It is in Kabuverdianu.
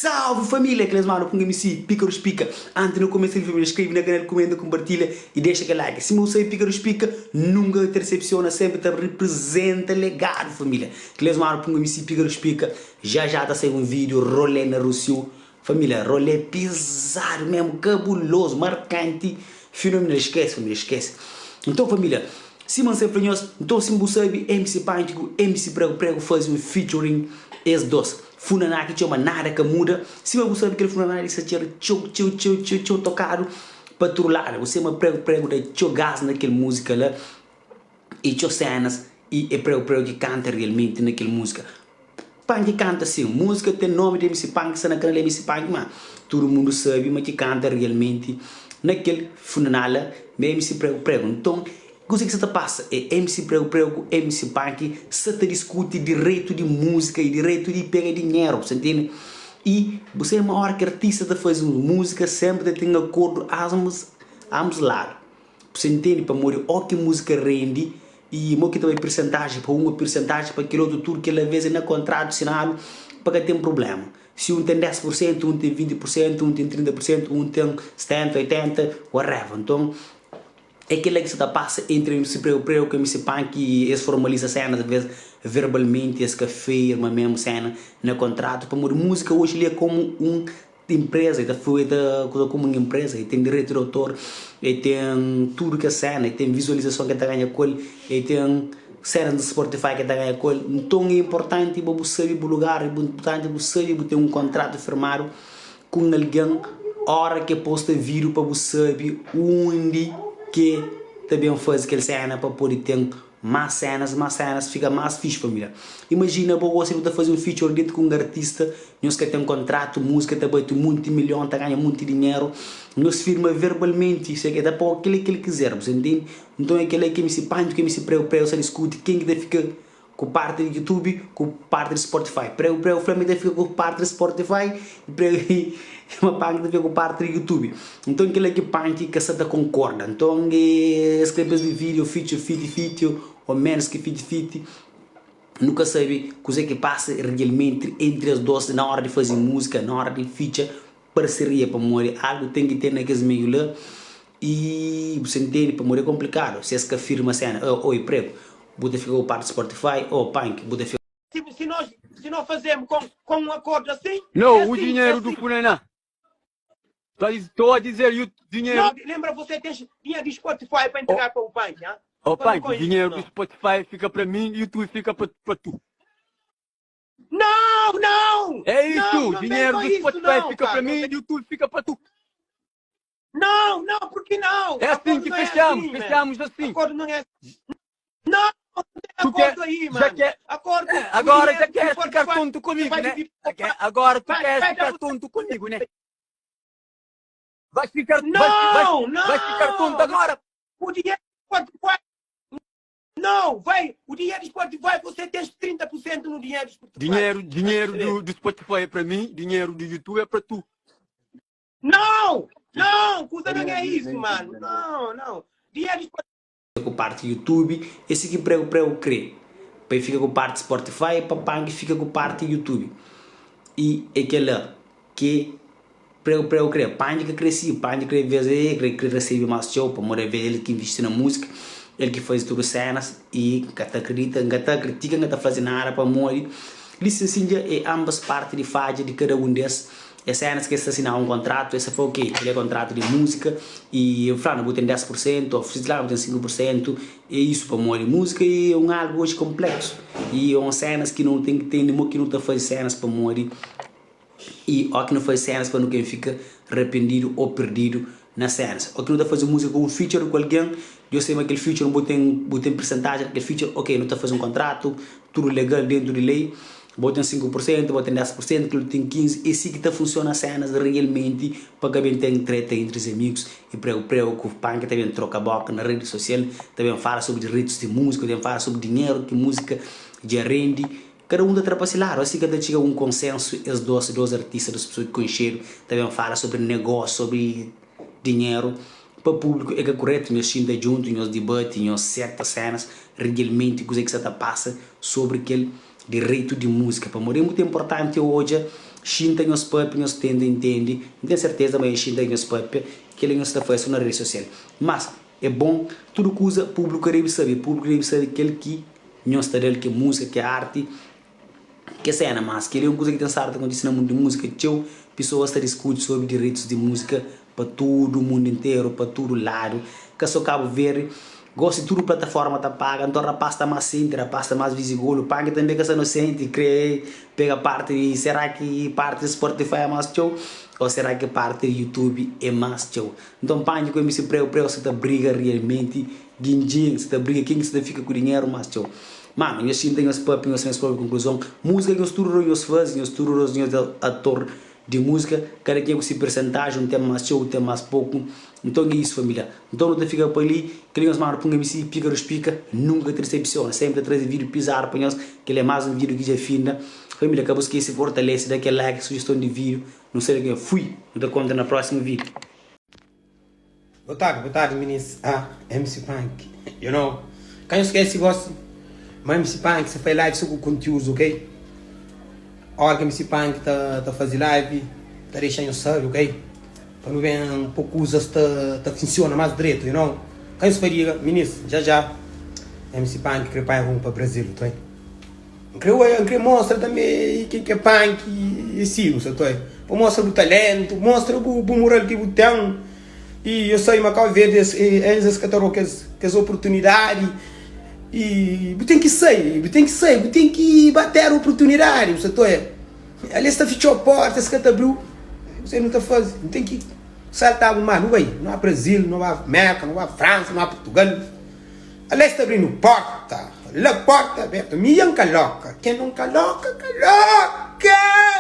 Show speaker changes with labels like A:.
A: Salve família, kel es manu ku un MC Pícarus Pika. Antis nu kumesa li família, skrebe na kanal, kumenta, kumpartilha y dexa kel like. Sima bu sabe Pícarus Pika nunka ka ta decepciona, sempre ta representa legadu família. Kel es manu ku un MC Pícarus Pika, já já ta sai un vídeo rolê na Rocio. Família, rolê pizadu mesmu, kabulozu, markanti, fenomenal. Eskese família, eskese. Nton família, sima N sempre fla nhos, nton sima bu sabe MC Panki ku MC Prego Prego faze un featuring es dos. Funaná ki txoma Nada Ka Muda. Sima bu sabe kel funaná li sta txera txeu txeu txeu txeu txeu tokadu pa tudu ladu. Bu sema pregu pregu da txeu gas na kel múzika la i txeu sénas i é pregu pregu ki kanta realmenti na kel múzika. Panki kanta sin, múzika ten nomi di MC Panki sta na kanal MC Panki ma tudu mundu sabe ma ki kanta realmenti na kel funaná la ma é MC Pregu Pregu. Nton Kuze ki sa ta pasa é MC Prego Prego ku MC Panki sa ta diskuti direitu di múzika y direitu di pega dinheru, bu sa ntende? Y bu sabe ma ora ki artista ta faze un múzika senpri ta ten akordu ambus ambus ladu, bu sa ntende? Pamodi o ki múzika rende y mo ki ta bai pirsentaji pa un o pirsentaji pa kel otu tudu kel vez é na kontratu sinadu pa ka ten prubléma. Si un ten 10 pursentu, un ten 20 pursentu, un ten 30 pursentu, un ten 70, 80, whatever. Nton. É kel-la ki sa ta pasa entri MC Preu Preu ku MC Panki i es formalisa sénas alvês verbalmenti, es ka firma mesmu séna na kontratu pamodi múzika oji li é komu un inpreza, e ta e ta kuza komu un inpreza, e ten direitu di autor, e ten tudu kes séna, e ten vizualizason ki e ta ganha ku el, e ten sénas di Spotify ki e ta ganha ku el. Nton é inportanti pa bu sabe bu lugar, é inportanti bu sabe bu ten un kontratu firmadu. Ku un algen ora ke posta video pa bu sabi undi ke ta ben fazi kel sena pa podi ten mas senas mas senas fika mas fixi familia imajina bo gosi bu ta fazi un feature dentu ku un artista nhos ka ten kontratu musika ta bati munti milhon ta ganha munti dinheru nhos firma verbalmenti se ke ta pau kila kel kizer bu sa ntende nton é kila ke mi si pantu ke mi si preu preu sa diskuti ken ki ta fika Ku parti di youtube ku parti di spotify pregu pregu fla mi ta fika ku parti di spotify pregu ma panki ta fika ku parti di youtube nton kila ki panki ka sa ta konkorda nton es kre pa es dividi o fitxi fiti fiti o menus ki fiti fiti nu ka sabi kuze ki pasa realmenti entri es dos na ora di fazi musika na ora di fitxa parseria pamodi algu ten ki ten na kes meiu la i bu sa ntende pamodi é konplikadu si es ka firma sena oi pregu bu ta fika ku parti Spotify oh pank bu ta fika
B: Si, si nós, se nós fazemos com, com um acordo assim,
C: Não,
B: é
C: o
B: assim, é
C: dinheiro do
B: assim.
C: Funaná. Estou a dizer, e o dinheiro.
B: Não, lembra, você tem dinheiro do Spotify para entregar para o Punk, hein?
C: Oh,
B: Para
C: Punk,
B: com
C: o
B: isso,
C: dinheiro do
B: não.
C: Spotify fica para mim e tu fica para tu.
B: Não, não!
C: É isso,
B: Não, não vem
C: dinheiro
B: com
C: do
B: isso,
C: Spotify
B: não,
C: fica
B: pá,
C: para
B: não
C: mim
B: vem-
C: e tu fica para tu.
B: Não, não, porque não?
C: É assim
B: Acordo
C: que
B: não é
C: fechamos,
B: assim, man.
C: fechamos assim.
B: Acordo não é assim. Não, não tem
C: Tu quer-
B: acordo aí,
C: já
B: mano.
C: quer-
B: Acordo.
C: É,
B: o
C: agora já
B: dinheiro do
C: queres ficar
B: Spotify
C: tonto comigo,
B: vai
C: né?
B: dividir-
C: Já quer- Agora tu
B: Vai-
C: queres
B: vai
C: ficar
B: dar-
C: tonto comigo, né? Vai ficar,
B: Não,
C: vai, vai,
B: não!
C: vai ficar tonto agora.
B: O dinheiro do Spotify. Não, vai. O dinheiro do Spotify, você tem 30% no dinheiro do Spotify.
C: Dinheiro, dinheiro do, do Spotify é para mim, dinheiro do YouTube é para tu.
B: Não! Não! Cusa não é isso, mano. Não, não. Dinheiro do Spotify.
A: ku parti youtube esse ki prego prego kre pa e fika ku parti spotify pa panki fika ku parti youtube e é kela ki prego prego kre panki ka kre si panki kre vez e kre kre recebi mas txeu pamodi é el ki invisti na musika el ki fazi tudu senas e ka ta akredita nka ta kritika nka ta fazi nada pamodi li sin sin dja é ambas parti di fadja di kada un des Es sénas ki es ta sinaba un kontratu, es ta fla, ok, kel-li é kontratu di múzika i N fla-nu bu ten 10 pur sentu ô si la bu ten 5 pur sentu. É isu pamodi múzika é un algu oji konpléksu i é un sénas ki nu ten ki tende mo ki nu ta faze sénas pamodi i óki nu faze sénas pa nu ka fika rapendidu ô perdidu na sénas. Óki nu ta faze múzika ku un feature ku algen, Deus sabe ma kel feature bu ten bu ten persentajen na kel feature, ok, nu ta faze un kontratu tudu legal dentu di lei. Bo ten 5 por sentu, bo ten 10 por sentu, kel otu ten 15, é si ki ta funsiona senas realmenti pa ka ben ten treta entri is amigus i pregu pregu ku panki ta ben troka boka na redi sosial, ta ben fala sobri direitus di musika, ta ben fala sobri dinheru ki musika dja rendi, kada un ta tra pa si ladu, asi ka ta txiga un konsensu es dos, dos artista, dos pesoa ki konxedu ta ben fala sobri negósiu, sobri dinheru. Pa públiku é ka kuretu nhos xinta djuntu, nhos dibati, nhos seta senas realmenti kuzê ki sa ta pasa sobri kel direitu di múzika. Pamodi é mutu inportanti odja. Xinta nhos papia, nhos tenta intende. N ten serteza ma e xinta nhos papia, kila nhos ta fase na redi sosial. Mas e bon tudu kuza públiku ka debe sabe, públiku debe sabe kel ki nhos ta da-l, ki múzika, ki arti, ki sena. Mas keli é un kuza ki ten stadu ta kontise na mundu di múzika, txeu pisoas ta diskuti sobri direitus di múzika pa tudu mundu interu, pa tudu ladu, ka so Kabu Verdi. Gosi tudu plataforma ta paga, nton rapaz sta más sienti, rapaz sta más vizigolu. Panki tanbe ka sta nosenti, kre pega parti di será ki parti di Spotify é más txeu o será ki parti di YouTube é más txeu. Nton Panki ku MC Preu Preu sa ta briga realmenti, Gindjin sa ta briga ken ki sa ta fika ku dinheru más txeu. Mano, nhos xinta nhos papia, nhos tra nhos propi konkluzon. Múzika nhos tudu nhos faze, nhos tudu nhos é ator. Di múzika, kada kenha ku si persentaji, un ten más txeu, un ten más poku. Nton é isu família. Nton nu ta fika pa li, kel nhos manda pa un MC, Píkarus Pika, nunka ka ta disepsiona, sénpri ta traze vídiu pizadu pa nhos, kel é más un vídiu ki dja finda. Família, ka bu skese fortalese, da kel like, sujeston di vídiu, nu sai di kel, fui! Nu ta kontra na prósimu vídiu.
B: Boa tarde, boa tarde minis Ah, MC Punk You know Ka nhos skese gosi Ma MC Punk sa fai live so ku kontiúdu, ok? Ora ki MC Punk ta ta faze live Ta dexa nhos sabe, ok? Pa nu ben po kuzas ta ta funsiona más dretu, you know? Ka nhos fadiga Minis, já já MC Punk kre panha rumu pa Brazil, ok? N kre oia, N kre mostra tanbe ken ki é panki i si bu sa ta oia. Pa mostra bu talentu, mostra bu bu mural ki bu ten. I yo sabe ma Kau Verdi es es es ka ta dau kes kes oportunidadi i bu ten ki sai, bu ten ki sai, bu ten ki ba ter oportunidadi bu sa ta oia. Ali es ta fitxau porta, es ka ta abriu, kuzê nu ta faze? Nu ten ki salta bu mar, nu bai, nu ba Brazil, nu ba Merka, nu ba Fransa, nu ba Portugal. Ala es ta abrinu porta, la porta abertu, mi N ka loka, ken non ka loka, ka loka!